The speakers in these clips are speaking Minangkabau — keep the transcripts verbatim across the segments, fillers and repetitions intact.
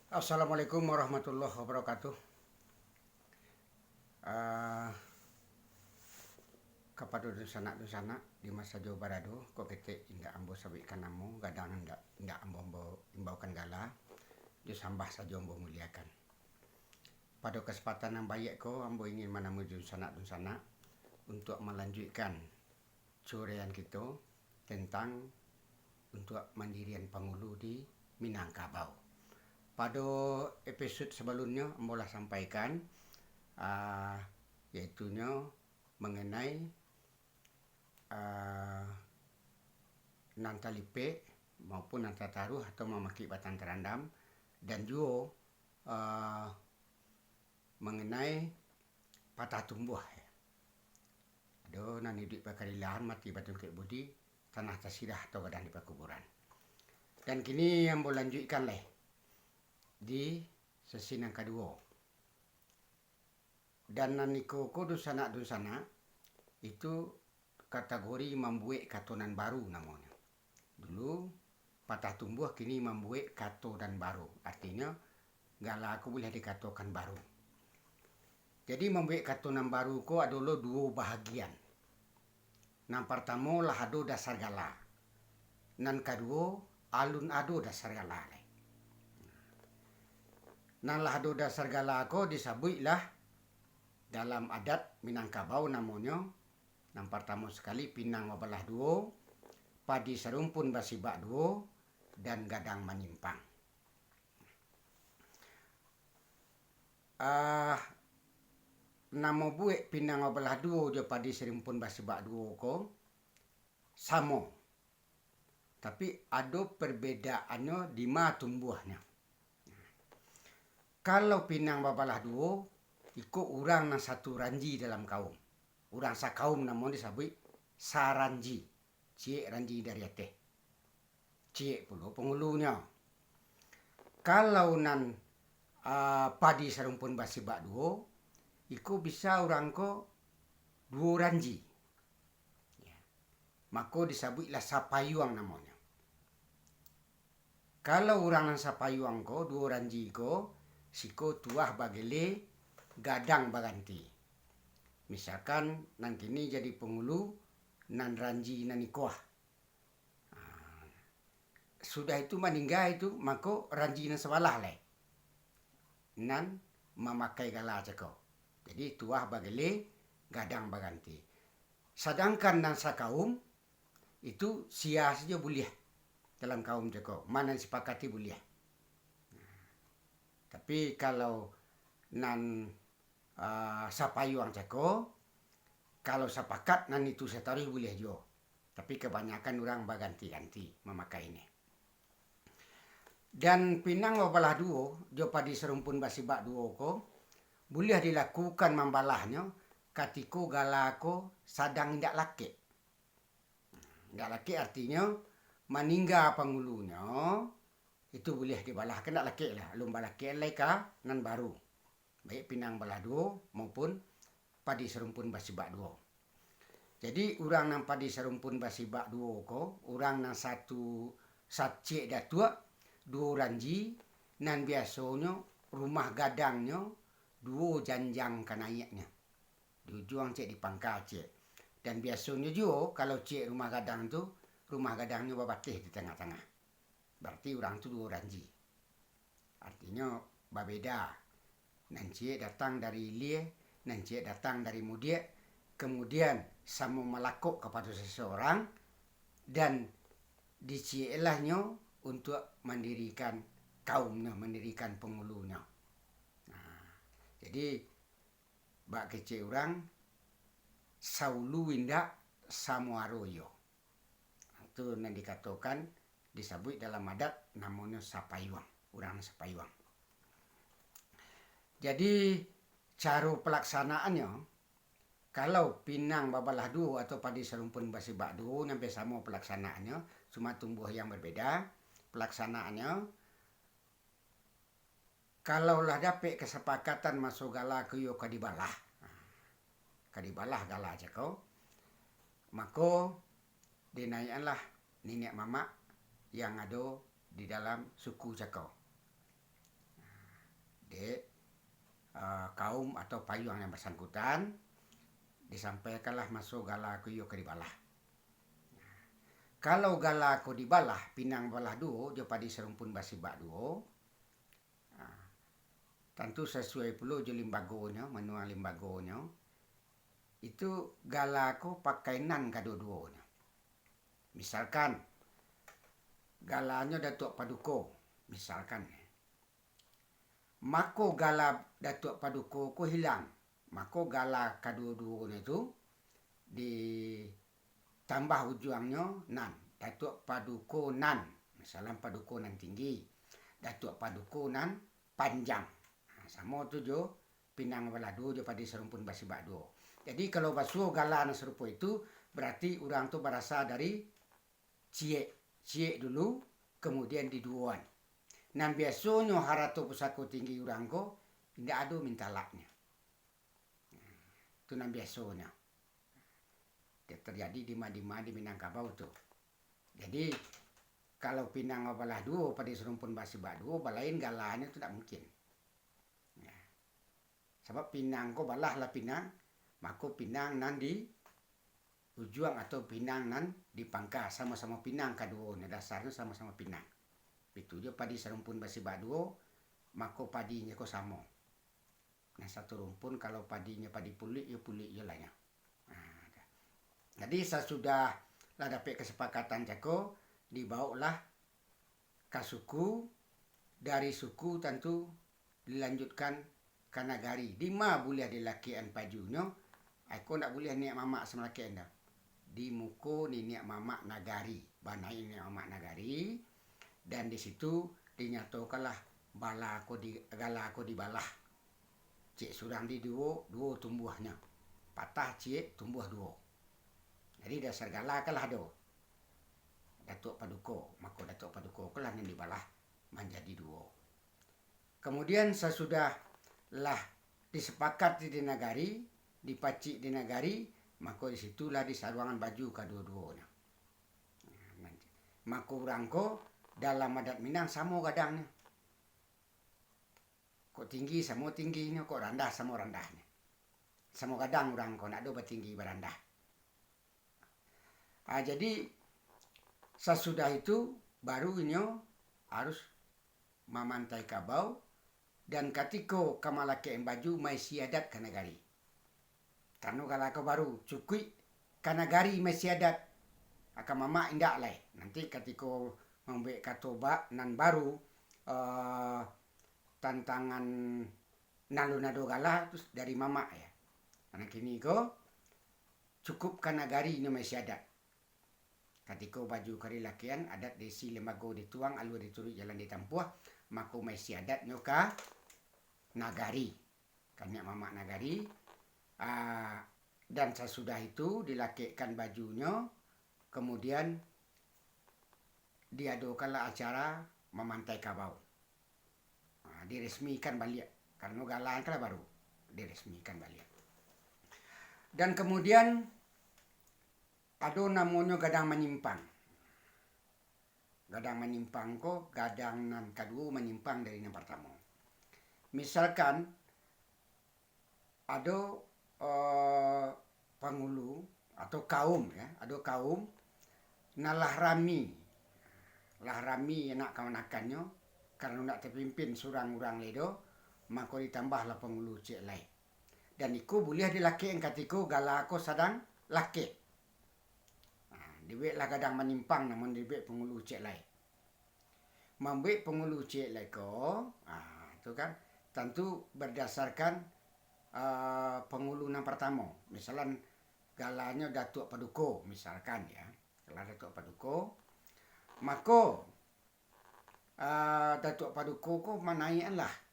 Assalamualaikum warahmatullahi wabarakatuh. Ah, kapado dunsanak-dunsanak di ma sajo barado, kok ketek indak ambo sabuikkan namo, gadang indak, indak ambo, ambo imbaukan gala, jo sambah sajo ambo muliakan. Pado kasempatan nan baiak ko, ambo ingin manamui dunsanak-dunsanak untuak malanjuikkan curaian kito tentang untuak mandirian pangulu di Minangkabau. Pado episode sabalunnyo ambo lah sampaikan, ah, yaitunyo manganai, ah, nan talipek maupun nan tataruah atau mamakik batang tarandam, dan juo, ah, manganai patah tumbuah. Ado nan iduik bakarilahan, mati batungkek budi, tanah tasirah atau gadang di pakuburan. Dan kini ambo lanjuikkan lai di sesi nan kaduo. Dan nan iko ko, dunsanak-dunsanak, itu kategori mambuek kato nan baru namonyo. Dulu patah tumbuah, kini mambuek kato nan baru. Artinyo, gala ko buliah dikatokan baru. Jadi, mambuek kato nan baru ko ado lo duo bahagian. Nan partamo, lah ado dasar gala. Nan kaduo, alun ado dasar gala lai. Nan lah ado dasar gala ko disabuiklah dalam adat Minangkabau namonyo, nan partamo sakali, pinang babalah duo, padi sarumpun basibak duo, dan gadang manyimpang. Ah, namo buek pinang babalah duo jo padi sarumpun basibak duo ko samo, tapi ado parbedaannyo di ma tumbuahnyo. Kalau pinang babalah duo, iko urang nan satu ranji dalam kaum. Urang sakaum namo disabuik saranji, ciek ranji dari ateh, ciek pulo pangulunyo. Kalau nan, ah, padi sarumpun basibak duo, iko bisa urang ko duo ranji. Ya. Mako disabuiklah sapayuang namonyo. Kalau urang nan sapayuang ko, duo ranji ko, siko tuah bagele gadang baganti. Misalkan, nan kini jadi pangulu, nan ranji nan iko ah. Ah, sudah itu maningga itu, mako ranji nan sabalah lai nan mamakai gala cako. Jadi, tuah bagele gadang baganti. Sadangkan nan sakaum, itu sia sajo buliah dalam kaum cako, ma nan disapakati buliah. Tapi, kalau nan, ah, sapayuang cako, kalau sapakat nan itu sataruih buliah juo. Tapi, kabanyakan urang baganti-ganti mamakainyo. Dan pinang babalah duo jo padi sarumpun basibak duo ko, buliah dilakukan mambalahnyo katiko gala ko sadang indak lakek. Indak lakek artinyo maningga pangulunyo, itu buliah dibalah, kan indak lakek lah, alun balakek lai ka nan baru. Baik pinang babalah duo maupun padi sarumpun basibak duo. Jadi, urang nan padi sarumpun basibak duo ko, urang nan satu saciek datuak, duo ranji, nan biasonyo rumah gadangnyo duo janjang ka naiaknyo. Di ujuang ciek, di pangka ciek. Dan biasonyo juo, kalau ciek rumah gadang tu, rumah gadangnyo babateh di tangah-tangah. Barati urang tu duo ranji. Artinyo, babeda. Nan ciek datang dari ilia, nan ciek datang dari mudiak, kamudian samo malakok kapado sasaurang, dan diciek lahnyo untuak mandirikan kaumnyo, mandirikan pangulunyo. Nah, jadi, bak kecek urang, saulu indak, samuaro iyo. Tu nan dikatokan, disabuik dalam adat, namonyo sapayuang, urang nan sapayuang. Jadi, caro palaksanaannyo, kalau pinang babalah duo atau padi sarumpun basibak duo, nan samo palaksanaannyo, cuma tumbuah yang berbeda. Palaksanaannyo, kalau lah dapek kasapakatan maso gala ko iyo ka dibalah, ka dibalah gala cako, mako, dinaiakkanlah niniak mamak yang ado di dalam suku cako. dek, eh, kaum atau payuang yang bersangkutan, disampaikanlah maso gala ko iyo ka dibalah. Kalau gala ko dibalah, pinang balah duo, jo padi sarumpun basibak duo, nah, tantu sasuai pulo jo limbagonyo, manuang limbagonyo, itu gala ko pakai nan kaduo-duonyo. Misalkan, galanyo Datuak Paduko, misalkan, mako gala Datuak Paduko ko hilang, mako gala kaduo-duonyo tu ditambah ujuangnyo nan, Datuak Paduko nan, misalkan Paduko nan tinggi, Datuak Paduko nan panjang. Nah, samo tu jo pinang balah duo jo padi sarumpun basibak duo. Jadi, kalau basuo gala nan sarupo itu, berarti urang tu barasa dari ciek, ciek dulu, kemudian diduoan. Nan biasonyo harato pusako tinggi urang ko, indak ado mintalaknyo. Tu nan biasonyo. Terjadi di ma-, di ma-, di Minangkabau tu. Jadi, kalau pinang babalah duo, padi sarumpun basibak duo, balain galanyo tu ndak mungkin. Nah, sabab pinang ko balah lah pinang, mako pinang nan di ujuang atau pinang nan di pangka, samo-samo pinang kaduonyo, dasarnyo samo-samo pinang. Itu jo padi sarumpun basibak duo, mako padinyo ko samo. Nah, satu rumpun, kalau padinyo padi puluik, yo puluik jo lah nyo. Nah, jadi sasudah lah dapek kasapakatan cako, dibaoklah ka suku, dari suku tantu dilanjutkan ka nagari. Di ma buliah dilakekan bajunyo, ai ko ndak buliah niniak mamak samalakek dah. Di muko niniak mamak nagari, banai niniak mamak nagari, dan di situ dinyatokanlah bala ko di, gala ko dibalah. Ciek surang di duo, duo tumbuahnyo. Patah ciek, tumbuah duo. Jadi dasar gala kan lah ado. Datuak Paduko, mako Datuak Paduko ko lah nan dibalah manjadi duo. Kemudian sasudah lah disepakati di nagari, dipacik di nagari, mako di situlah disaruangan baju kaduo-duonyo. Mako urang ko dalam adat Minang samo gadangnyo. Kok tinggi samo tingginyo, kok randah samo randahnyo. Samo gadang urang ko, ndak ado batinggi barandah. Ah, jadi, sasudah itu, baru inyo harus mamantai kabau, dan katiko ka malakekan baju maisi adat ka nagari. Karano gala ko baru, cukuik ka nagari maisi adat, ka mamak indak lai. Nanti katiko mambuek kato ba-, nan baru, eh, tantangan nan alun ado gala tu dari mamak ya. Karano kini ko, cukuik ka nagari inyo maisi adat. Katiko baju ka dilakekan, adat di isi limbago dituang, alua dituruik jalan ditampuah, mako maisi adatnyo ka nagari, ka niniak mamak nagari. Ah, dan sasudah itu dilakekkan bajunyo, kemudian diadokanlah acara mamantai kabau. Ah, diresmikan baliak, karano gala kan lah baru, diresmikan baliak. Dan kemudian ado namonyo gadang manyimpang. Gadang manyimpang ko gadang nan kaduo manyimpang dari nan partamo. Misalkan ado, eh, pangulu atau kaum, ya, ado kaum nan lah rami, lah rami anak kamanakannyo, karano ndak tapimpin surang urang lai doh, mako ditambahlah pangulu ciek lai. Dan iko buliah dilakekan katiko gala ko sadang lakek. Nah, dibueklah gadang manyimpang, namun dibuek pangulu ciek lai. Mambuek pangulu ciek lai ko, ah, tu kan, tantu bardasarkan, ah, pangulu nan partamo. Misalan, galanyo Datuak Paduko, misalkan, ya. Gala Datuak Paduko. Mako, ah, Datuak Paduko ko manaiakkanlah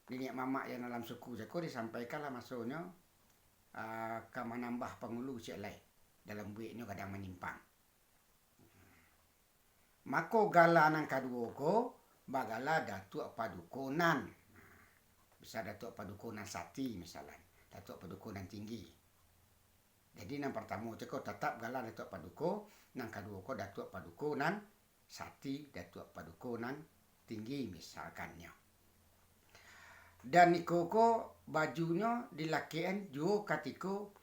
niniak mamak yang dalam suku cako, disampaikanlah masonyo, ah, ka manambah pangulu ciek lai dalam bueknyo gadang manyimpang. Mako gala nan kaduo ko bagala Datuak Paduko Nan. Bisa Datuak Paduko Nan Sati misalan, Datuak Paduko Nan Tinggi. Jadi nan partamo cako tatap gala Datuak Paduko, nan kaduo ko Datuak Paduko Nan Sati, Datuak Paduko Nan Tinggi misalkannyo. Dan iko ko bajunyo dilakekan juo katiko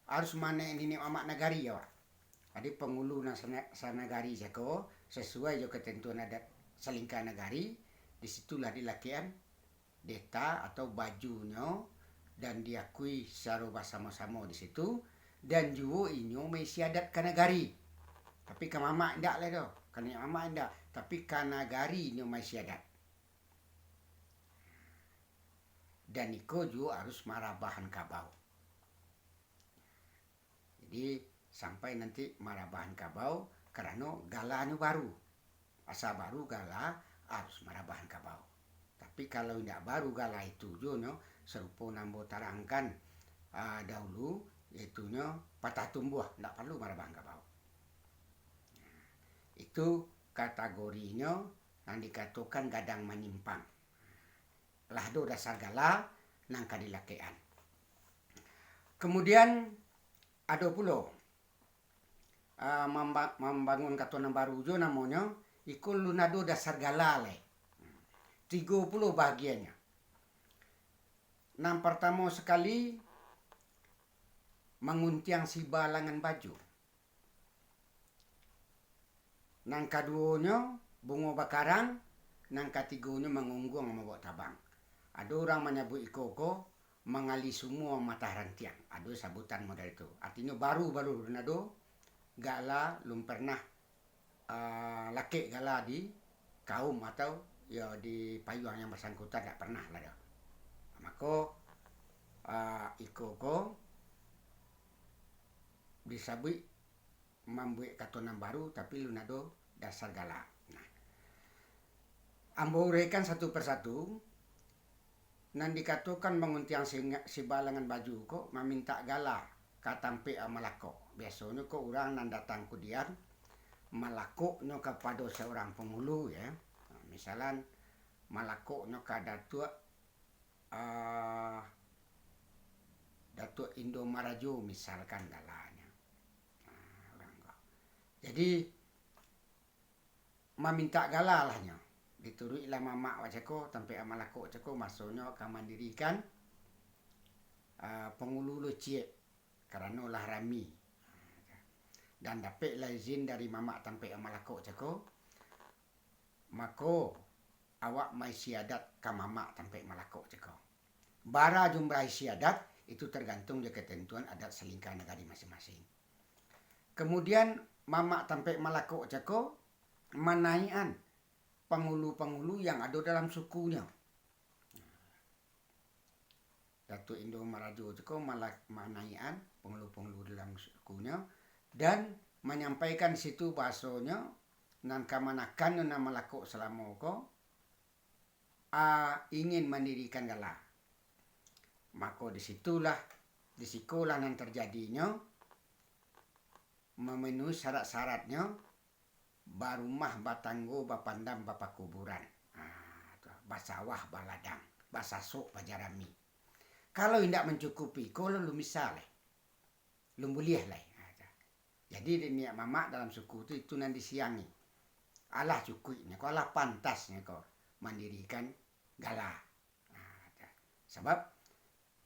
harus manek niniak mamak nagari awak. Jadi pangulu nan sana-, sanagari cako, sasuai jo katantuan adat salingka nagari, di situlah dilakekan deta atau bajunyo, dan diakui sacaro basamo-samo di situ, dan juo inyo maisi adat ka nagari. Tapi ka mamak indak lai doh, ka niniak mamak indak, tapi ka nagari inyo maisi adat. Dan iko juo harus marabahan kabau. Jadi, sampai nanti marabahan kabau, karano galanyo baru. Asa baru gala, harus marabahan kabau. Tapi, kalau indak baru gala itu juo nyo, sarupo nan ambo tarangkan, ah, dahulu, yaitunyo patah tumbuah, indak paralu marabahan kabau. Itu kategorinyo nan dikatokan gadang manyimpang. Lah ado dasar gala nan ka dilakekan. Kamudian, ado pulo, ah, mamba-, mambangun kato nan baru juo namonyo, iko alun ado dasar gala lai. Tigo pulo bahagiannyo. Nan partamo sakali, manguntiang sibalangan baju. Nan kaduonyo, bungo bakarang. Nan katigonyo, mangungguang mambaok tabang. Ado urang manyabuik iko ko, mangali sumua matah rantiang. Ado sabutan model tu. Artinyo, baru-baru alun ado gala, alun pernah, ah, lakek gala di kaum atau, yo, di payuang yang basangkutan, dak pernah lah doh. Mako, ah, iko ko disabuik mambuek kato nan baru, tapi alun ado dasar gala. Nah, ambo uraikan satu persatu. Nan dikatokan manguntiang singa-, sibalangan baju ko mamintak gala ka tampek malakok. Biasonyo ko urang nan datang kudian, malakoknyo kapado saurang pangulu, ya. Misalan, malakoknyo ka Datuak, ah, Datuak Indo Marajo, misalkan galanyo. Nah, urang ko. Jadi, mamintak gala lah nyo. Dituruiklah mamak wak cako, tampek malakok cako, masonyo ka mandirikan, ah, pangulu lociek, karano lah rami. Dan dapeklah izin dari mamak tampek malakok cako, mako, awak maisi adat ka mamak tampek malakok cako. Bara jumlah isi adat, itu targantung jo katantuan adat salingka nagari masing-masing. Kamudian, mamak tampek malakok cako manaiakan pangulu-pangulu yang ado dalam sukunyo. Datuak Indo Marajo cako malak-, manaiakan pangulu-pangulu dalam sukunyo, dan manyampaikan situ bahasonyo nan kamanakan nan malakok salamo ko, a, ingin mandirikan gala. Mako, di situlah, di sikolah nan tarjadinyo, mamanuhi syarat-syaratnyo, barumah, batanggo, bapandam, bapakuburan. Ha, tu, basawah, baladang, basasok, bajarami. Kalau indak mancukupi, ko lo alun bisa lai. Alun buliah lai. Ha, tu. Jadi, niniak mamak dalam suku tu, itu nan disiangi. Alah cukuiknyo ko, alah pantasnyo ko mandirikan gala. Nah, sabab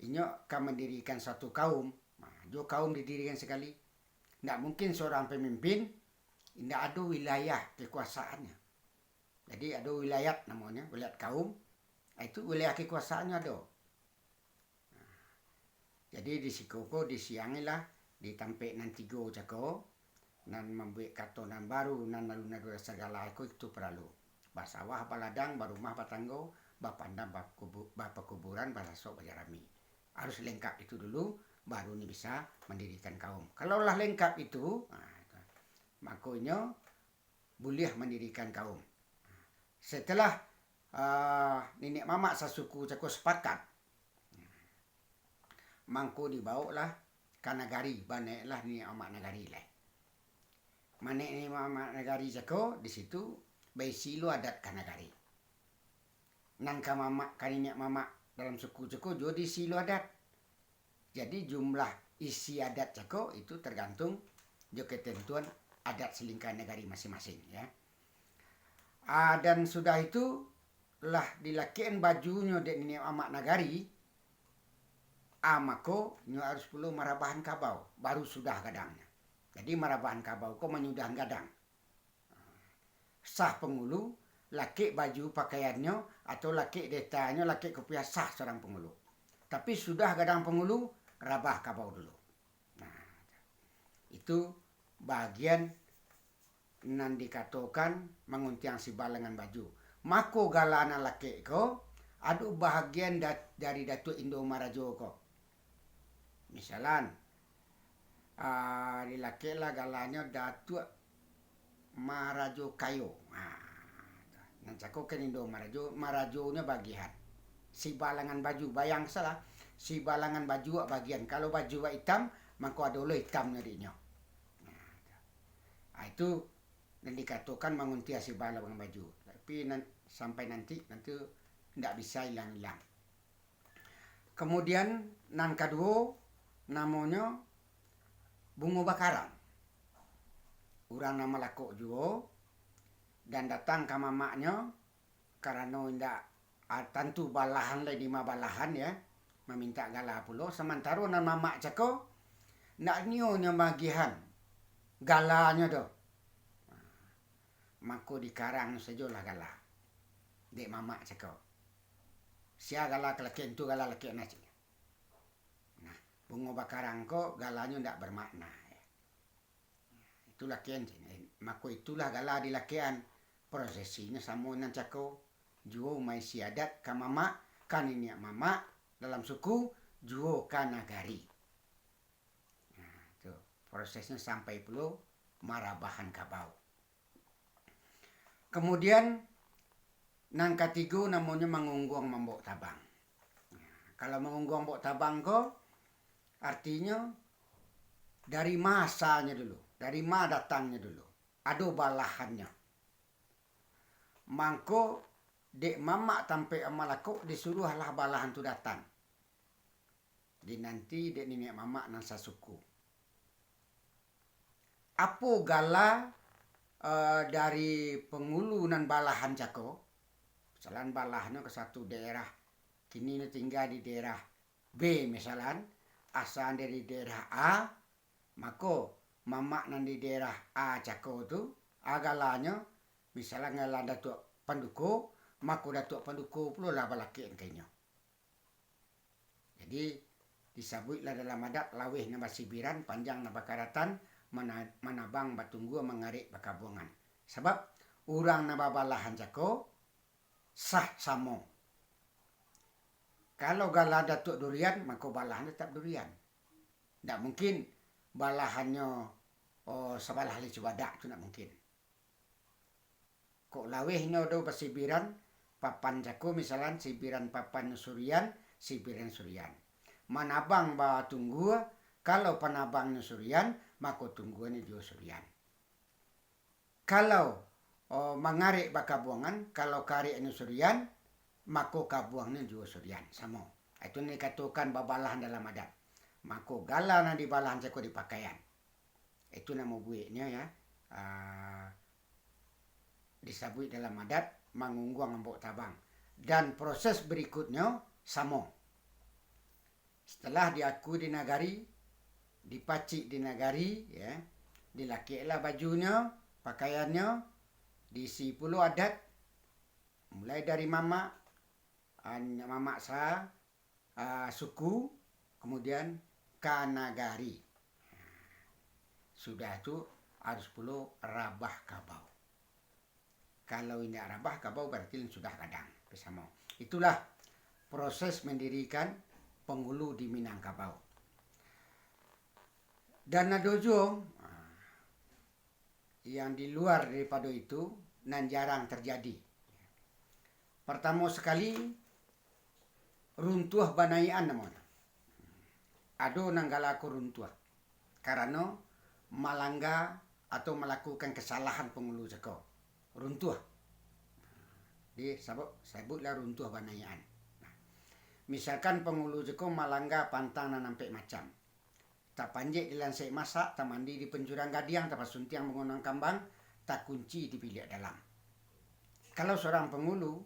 inyo ka mandirikan suatu kaum, nah, jo kaum didirikan sakali. Ndak mungkin surang pamimpin indak ado wilayah kakuasaannyo. Jadi, ado wilayat namonyo, wilayat kaum, itu wilayah kakuasaannyo ado. Nah, jadi di siko ko disiangilah di tampek nan tigo cako, nan mambuek kato nan baru, nan alun ado sagalo ko itu paralu. Basawah, baladang, barumah, batanggo, bapandam, bakubu-, bapakuburan, basasok, bajarami. Harus lengkap itu dulu, baru ni bisa mandirikan kaum. Kalau lah lengkap itu, nah, itu, mako inyo buliah mandirikan kaum. Setelah, ah, niniak mamak sasuku cako sapakat, mangko dibaoklah ka nagari, banaiklah niniak mamak nagari lai. Manek niniak mamak nagari cako, di situ baisi lo adat ka nagari. Nan ka mamak, ka niniak mamak dalam suku cako juo diisi lo adat. Jadi, jumlah isi adat cako itu targantung jo katantuan adat salingka nagari masing-masing, ya. Ah, dan sudah itu, lah dilakekan bajunyo dek niniak mamak nagari, a, mako nyo harus pulo marabahan kabau, baru sudah gadangnyo. Jadi marabahan kabau ko manyudahan gadang. Sah pangulu, lakek baju pakaiannyo, atau lakek detanyo, lakek kupiah, sah surang pangulu. Tapi sudah gadang pangulu, rabah kabau dulu. Nah, itu bagian nan dikatokan manguntiang sibalangan baju. Mako gala nan lakek ko, ado bahagian da-, dari Datuak Indo Marajo ko. Misalan, ah, dilakeklah galanyo Datuak Marajo Kayo. Ah, nan cako kan Indo Marajo, marajonyo bagian. Sibalangan baju, bayang salah, sibalangan baju wak bagian. Kalau baju wak itam, mangko ado lo itamnyo dinyo. Nah, ah, itu nan dikatokan manguntiang sibalangan baju. Tapi nan, sampai nanti, nanti ndak bisa ilang-ilang. Kamudian, nan kaduo, namonyo bungo bakarang. Urang nan malakok juo, dan datang ka mamaknyo, karano indak, ah, tantu balahan lai dima balahan, ya, mamintak gala pulo, samantaro nan mamak cako, ndak nio nyo magiahan galanyo doh. Mako dikarang sajolah gala dek mamak cako. Sia gala ka lakek, tu gala lakek na cek. Nah, bungo bakarang ko galanyo ndak bermakna, ya. Itulah ken, mako itulah gala dilakekan. Prosesinyo samo nan cako, juo maisi adat ka mamak, ka niniak mamak dalam suku, juo ka nagari. Nah, tu prosesnyo sampai pulo marabahan kabau. Kamudian, nan katigo namonyo mangungguang mambawok tabang. Kalau mangungguang mambawok tabang ko, artinyo dari ma asanyo dulu, dari ma datangnyo dulu, ado balahannyo. Mangko, dek mamak tampek malakok disuruahlah balahan tu datang. Dinanti dek niniak mamak nan sasuku. Apo gala, eh, dari pangulu nan balahan cako? Misalan, balahnyo ka satu daerah, kini nyo tingga di daerah B, misalan, asan dari daerah A, mako, mamak nan di daerah A cako tu, a galanyo, misalan, gala Datuak Panduko, mako Datuak Panduko pulolah balakek ka inyo. Jadi, disabuiklah dalam adat, laweh nan basibiran, panjang nan bakaratan, mana-, manabang batunggua, mangarek bakabuangan. Sabab, urang nan babalahan cako, sah samo. Kalau gala Datuak Durian, mako balahan tatap durian. Ndak mungkin balahannyo, oh, sabalah licu badak, tu ndak mungkin. Kok lawehnyo do basibiran, papan cako misalan, sibiran papan surian, sibiran surian. Manabang batunggua, kalau panabangnyo surian, mako tungguanyo juo surian. Kalau, oh, mangarek bakabuangan, kalau kareknyo surian, mako kabuangnyo juo surian, samo. Itu nan dikatokan babalahan dalam adat. Mako gala nan dibalahan cako dipakaian. Itu namo bueknyo, ya. Ah, disabuik dalam adat mangungguang mambawok tabang. Dan proses barikutnyo samo. Setelah diakui di nagari, dipacik di nagari, ya, dilakeklah bajunyo, pakaiannyo, diisi pulo adat, mulai dari mamak, ah, mamak sa-, ah, suku, kamudian ka nagari. Sudah tu, harus pulo rabah kabau. Kalau indak rabah kabau, bararti sudah gadang, tu samo. Itulah proses mandirikan pangulu di Minangkabau. Dan ado juo, ah, yang di luar daripado itu, nan jarang tarjadi. Partamo sakali, runtuah banaiakan namonyo. Ado nan gala ko runtuah, karano malangga atau malakukan kasalahan pangulu cako. Runtuah. Jadi, sabab, sabuiklah runtuah banaiakan. Nah, misalkan pangulu cako malangga pantang nan ampek macam. Tapanjek di lansek masak, tamandi di panjurang gadiang, tapasuntiang bangunan kambang, takunci di biliak dalam. Kalau surang pangulu,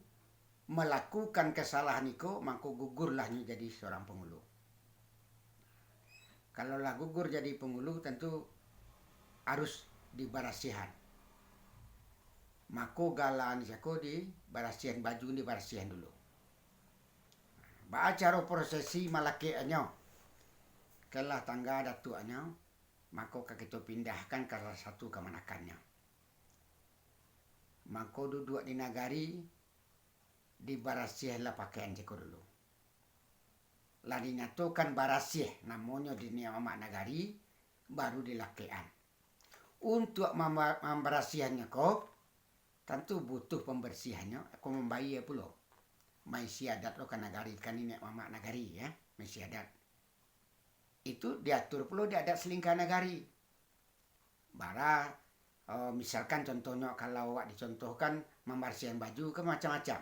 malakukan kasalahan iko, mangko gugurlah nyo jadi surang pangulu. Kalau lah gugur jadi pangulu, tantu harus dibarasiahan. Mako, gala ni cako dibarasiahan, baju dibarasiahan dulu. Baa caro prosesi malakekannyo? Kok lah tangga datuaknyo, mako ka kito pindahkan ka salah satu kamanakannyo. Mako duduak di nagari, dibarasiahlah pakaian cako dulu. Lah dinyatokan barasiah namonyo di niniak mamak nagari, baru dilakekan. Untuak mamba-, mambarasiahannyo ko, tantu butuh pambarasiahannyo, ko mambayia pulo. Maisi adat lo ka nagari, ka niniak mamak nagari, ya, maisi adat. Itu diatur pulo di adat salingka nagari. Bara, eh, misalkan contohnyo, kalau awak dicontohkan mambarasiahan baju kan macam-macam.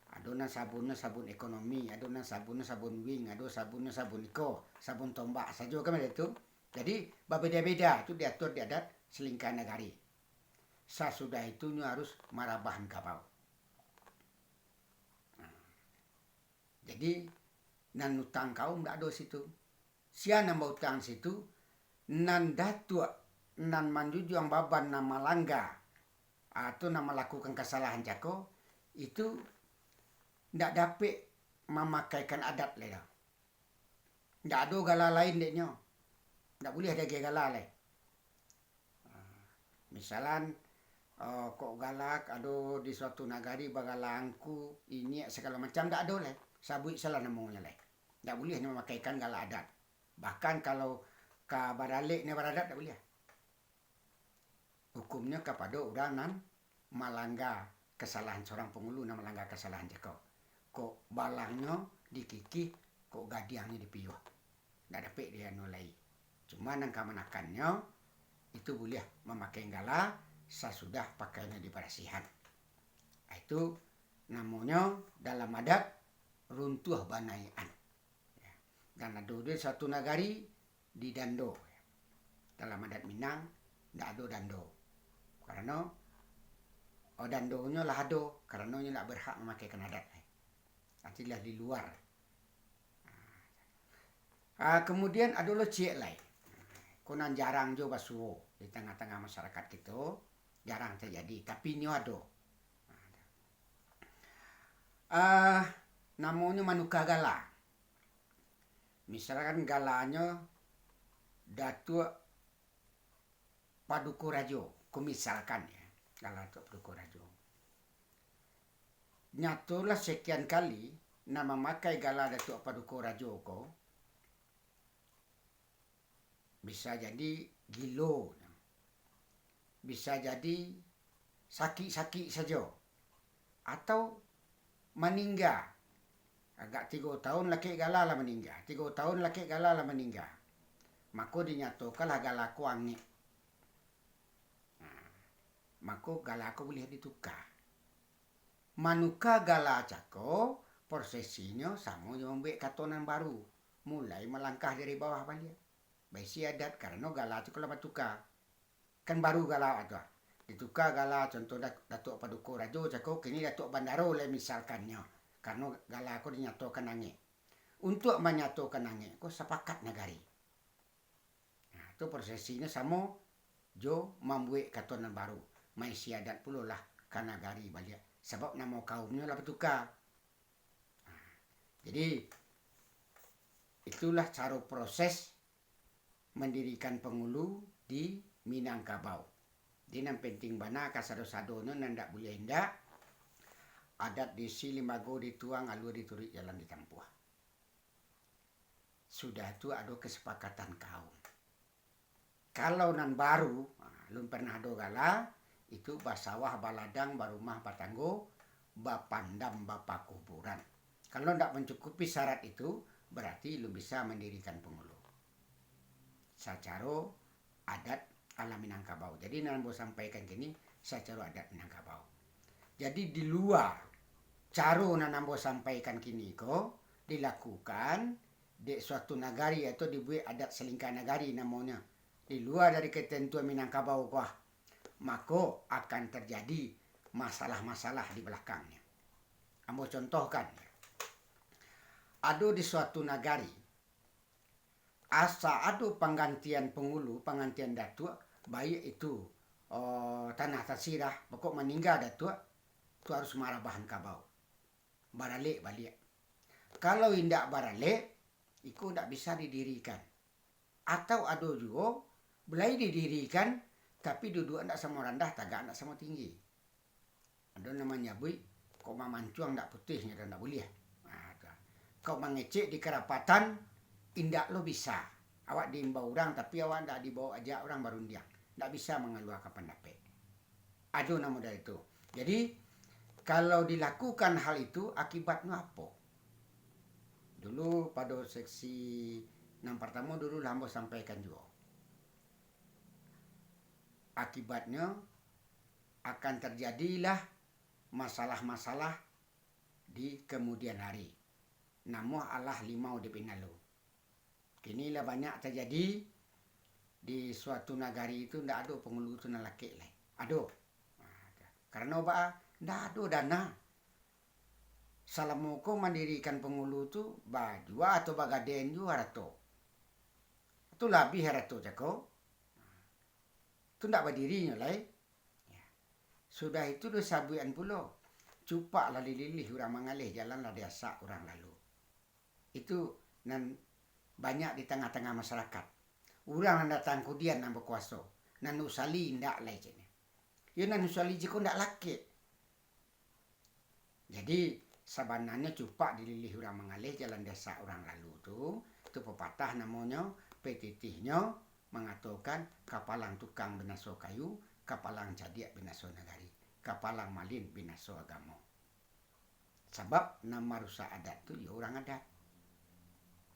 Ado nan sabunnyo sabun ekonomi, ado nan sabunnyo sabun wing, ado sabunnyo sabun iko, sabun tombak sajo kan baitu. Jadi, babeda-beda tu diatur di adat salingka nagari. Sasudah itu nyo harus marabahan kabau. Nah, jadi, nan utang kaum ndak ado situ. Sia nan bautang situ, nan datuak, nan manjujuang baban, nan malangga, atau nan malakukan kasalahan cako, itu ndak dapek mamakaikan adat lai doh. Ndak ado gala lain dek nyo. Ndak buliah diagiah gala lai. Misalan, eh, kok gala ado di suatu nagari bagala angku, inyiak, sagalo macam, ndak ado lai. Sabuik salah namonyo lai. Ndak buliah nyo mamakaikan gala adat. Bahkan kalau ka baralek nyo baradat, ndak buliah. Hukumnyo kapado urang nan malangga kasalahan, surang pangulu nan malangga kasalahan cako. Kok balangnyo dikikih, kok gadiangnyo dipiuah. Ndak dapek dianu lai. Cuma nan kamanakannyo, itu buliah mamakai gala sasudah pakaiannyo dibarasiahan. Itu namonyo dalam adat runtuah banaikan. Ya. Dan ado di suatu nagari, didando. Dalam adat Minang, ndak ado dando. Karano, oh, dandonyo lah ado, karano nyo ndak berhak mamakaikan adat. Arti lah di luar. Ah, kemudian ado lo ciek lai. Ko nan jarang jo basuo di tangah-tangah masyarakat kito, jarang tajadi, tapi nyo ado. Ah, namonyo manuka gala. Misalkan galanyo Datuak Paduko Rajo, ko misalkan ya, gala Datuak Paduko Rajo. Nyatolah sekian kali nan mamakai gala Datuak Paduko Rajo ko, bisa jadi gilo, bisa jadi sakik-sakik sajo, atau maningga. Agak tigo taun lakek gala lah maningga, tigo taun lakek gala lah maningga. Mako dinyatokanlah gala ko angek. Nah, mako gala ko buliah dituka. Manuka gala cako, prosesinyo samo jo mambuek kato nan baru, mulai malangkah dari bawah baliak. Baisi adat, karano gala tu kalau batuka. Kan baru gala tu, ah. Dituka gala, contoh Dat-, Datuak Paduko Rajo cako, kini Datuak Bandaro lai misalkannyo. Karano gala ko dinyatokan angek. Untuak manyatokan angek ko, sapakat nagari. Nah, tu prosesinyo samo jo mambuek kato nan baru, maisi adat pulolah ka nagari baliak, sabab namo kaumnyo lah batuka. Nah, jadi, itulah caro proses mandirikan pangulu di Minangkabau. Jadi, nan penting bana kasado-sadonyo, nan ndak buliah indak, adat diisi, limbago dituang, alua dituruik, jalan ditampuah. Sudah tu ado kasapakatan kaum. Kalau nan baru, ha, lun pernah ado gala, itu basawah, baladang, barumah, batanggo, bapandam, bapakuburan. Kalau ndak mancukupi syarat itu, barati lun bisa mandirikan pangulu. Sacaro adat alam Minangkabau. Jadi, nan ambo sampaikan kini sacaro adat Minangkabau. Jadi, di lua caro nan ambo sampaikan kini ko dilakukan dek suatu nagari atau dibuek adat salingka nagari namonyo, di lua dari katantuan Minangkabau ko, ah, mako akan tarjadi masalah-masalah di balakangnyo. Ambo contohkan, ado di suatu nagari, asa ado panggantian pangulu, panggantian datuak, baiak itu, eh, tanah tasirah, pokok maningga datuak, tu harus marabahan kabau. Baralek baliak. Kalau indak baralek, iko indak bisa didirikan. Atau ado juo, lai didirikan, tapi duduak indak samo randah, tagak indak samo tinggi. Ado nan manyabuik, kok mamancuang indak putuih, nyo indak buliah. Nah, tu. Kok mangecek di karapatan, indak lo bisa. Awak diimbau urang, tapi awak indak dibaok ajak urang barundiang. Indak bisa mangaluakan pandapek. Ado nan model itu. Jadi, kalau dilakukan hal itu, akibatnyo apo? Dulu pado seksi nan partamo dulu lah ambo sampaikan juo. Akibatnyo akan tarjadilah masalah-masalah di kamudian hari. Namuah alah limau di pinalu. Kini lah banyak tajadi di suatu nagari tu, ndak ado pangulu tu nan lakek lai. Ado. Nah, karano baa? Ndak ado dana. Salamo ko mandirikan pangulu tu, bajua atau bagaden juo harato. Tu labiah harato cako. Tu ndak badiri nyo lai. Ya. Sudah itu disabuikan pulo, cupak lah dililih urang mangaleh, jalan lah diasak urang lalu. Itu nan banyak di tangah-tangah masyarakat. Urang nan datang kudian nan bakuaso, nan usali indak lai, ceknyo. Yo, nan usali ceko indak lakek. Jadi, sabananyo cupak dililih urang mangaleh, jalan diasak urang lalu tu, tu papatah namonyo, petitihnyo mangatokan, kapalang tukang binaso kayu, kapalang cadiak binaso nagari, kapalang malin binaso agamo. Sabab nan marusak adat tu, yo, urang adat.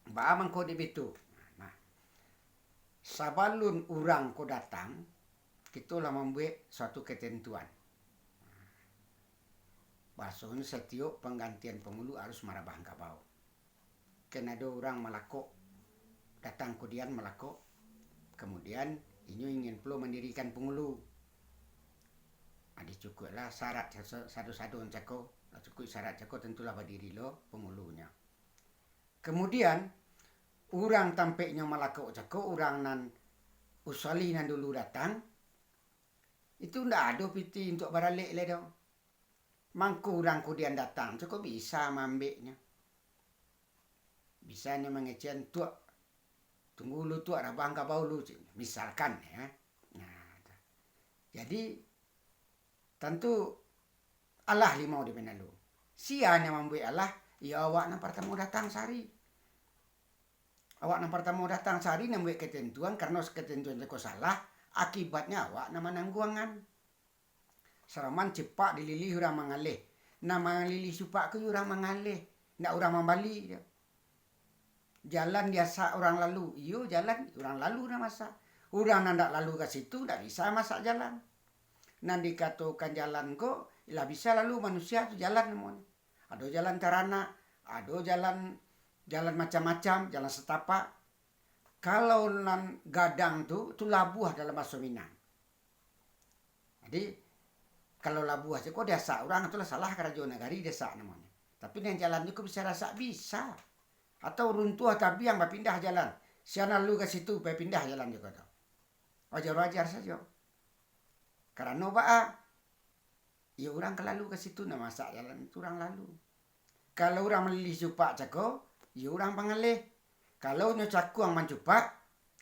Baa mangko dek bitu? Nah, sabalun urang ko datang, kito lah mambuek suatu ketentuan. Bahasonyo satiok panggantian pangulu harus marabahan kabau. Kan ado urang malakok, datang kudian malakok, kamudian inyo ingin pulo mandirikan pangulu. Ah, dicukuiklah syarat sa-, sado-sado cako, lah cukuik syarat cako, tantulah badiri lo pangulunyo. Kamudian, urang tampeknyo malakok cako, urang nan usali nan dulu datang, itu ndak ado pitih untuak baralek lai doh. Mangko urang kudian datang tu ko bisa maambeknyo. Bisa nyo mangecekan tuak, tunggu lu tuak, rabah angka baulu, cik. Misalkan, ya. Nah, tu. Jadi, tantu alah limau di pinalu. Sia nyo mambuek alah, ya awak nan partamo datang sari. Awak nan partamo datang sari nan buek ketentuan, karano ketentuan tu ko salah, akibatnyo awak nan manangguangan. Saraman cupak dililih urang mangaleh. Nan mangalilih cupak ko urang mangaleh, ndak urang mambali tu. Jalan diasak urang lalu, iyo, jalan urang lalu nan masak. Urang nan ndak lalu ka situ, ndak bisa masak jalan. Nan dikatokan jalan ko, lah bisa lalu manusia tu jalan namonyo. Ado jalan taranak, ado jalan, jalan macam-macam, jalan satapak. Kalau nan gadang tu, tu labuah dalam bahaso Minang. Jadi, kalau labuah cako diasak urang, tu lah salah karajo nagari diasak namonyo. Tapi nan jalan tu ko bisa diasak, bisa. Atau runtuah tabiang bapindah jalan. Sia nan lalu ka situ, bapindah jalan cako tu. Wajar-wajar sajo. Karano baa? Iyo urang ka lalu ka situ, nan masak jalan tu urang lalu. Kalau urang malilih cupak cako, iyo urang pangaleh. Kalau inyo cakuang mancupak,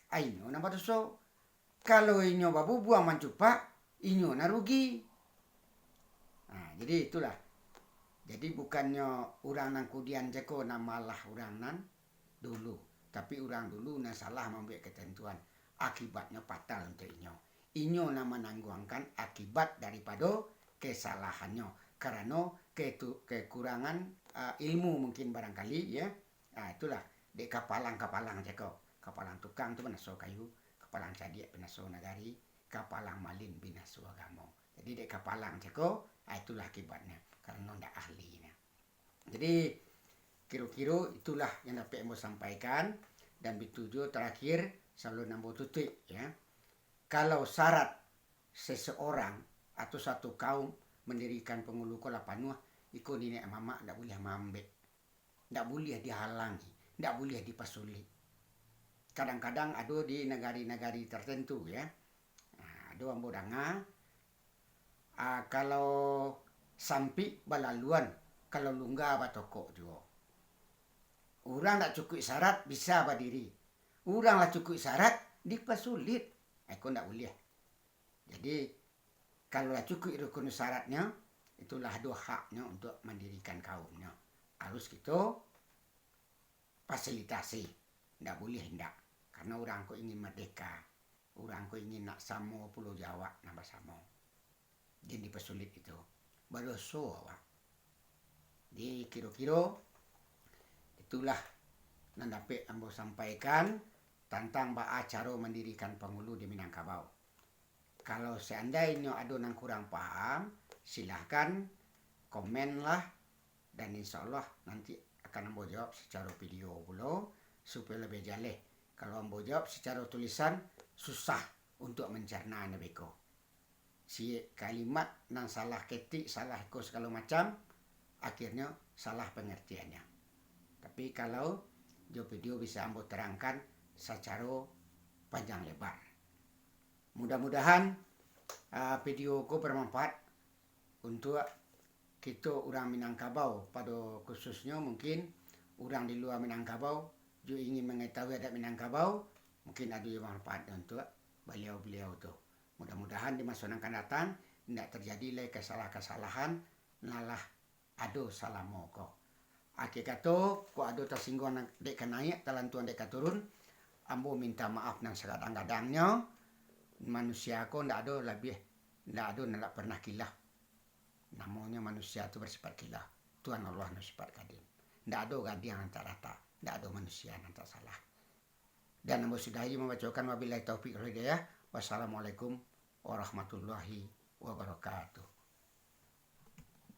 a inyo nan badoso. Kalau inyo babubuang mancupak, inyo nan rugi. Nah, jadi itulah. Jadi bukannyo urang nan kudian cako nan malah urang nan dulu, tapi urang dulu nan salah mambuek ketentuan, akibatnyo fatal untuak inyo. Inyo nan manangguangkan akibat daripado kesalahannyo, karano ketu-, kekurangan, ah, ilmu mungkin barangkali, ya. Ah, itulah, dek kapalang-kapalang cako. Kapalang tukang tu binaso kayu, kapalang cadiak binaso nagari, kapalang malin binaso agamo. Jadi, dek kapalang cako, ah, itulah akibatnyo, karano ndak ahli nyo. Jadi, kiro-kiro itulah yang dapek ambo sampaikan, dan bitujuah tarakhir, sabalun ambo tutuik, ya. Kalau syarat seseorang atau satu kaum mandirikan pangulu ko lah panuah, Iko niniak mamak ndak buliah maambek, ndak buliah dihalangi, ndak buliah dipasulik. Kadang-kadang ado di nagari-nagari tertentu, ya. Nah, ado ambo danga, ah, kalau sampik balaluan, kalau lungga batokok juo. Urang ndak cukuik syarat bisa badiri. Urang lah cukuik syarat dipasulik. Iko ndak buliah. Jadi, kalau lah cukuik rukun syaratnyo, itulah ado haknyo untuk mandirikan kaumnyo. Harus kito fasilitasi, ndak buliah indak. Karena urang ko ingin merdeka, urang ko ingin nak samo Pulau Jawa nan basamo. Jan dipasulik itu, badoso awak. Jadi, kiro-kiro itulah nan dapek ambo sampaikan tantang baa caro mandirikan pangulu di Minangkabau. Kalau seandainyo ado nan kurang paham, silahkan komen lah, dan insya Allah nanti akan ambo jawab secara video pulo, supaya lebih jaleh. Kalau ambo jawab secara tulisan, susah untuk mencerna nyo beko. Si kalimat nan salah ketik, salah iko sagalo macam, akhirnyo salah pengertiannyo. Tapi kalau jo video bisa ambo terangkan sacaro panjang lebar. Mudah-mudahan, ah, video ko bermanfaat untuk kito urang Minangkabau, pado khususnyo mungkin urang di lua Minangkabau, jo ingin mangatahui adat Minangkabau, mungkin ado jo manfaatnyo untuk baliau-baliau tu. Mudah-mudahan di maso nan akan datang, indak terjadi lai kasalah-kasalahan nan lah ado salamo ko. Akhir kato, kok ado tasingguang nan dek ka naiak, talantuang dek ka turun, ambo minta maaf nan sagadang-gadangnyo. Manusia ko ndak ado labiah, ndak ado nan ndak pernah kilaf. Namonyo manusia tu bersifat kilaf. Tuhan Allah nan sifat kadim. Ndak ado gadih nan tak rata, ndak ado manusia nan tak salah. Dan ambo sudahi mambacokan, wabillahi taufik wal hidayah. Wassalamualaikum warahmatullahi wabarakatuh.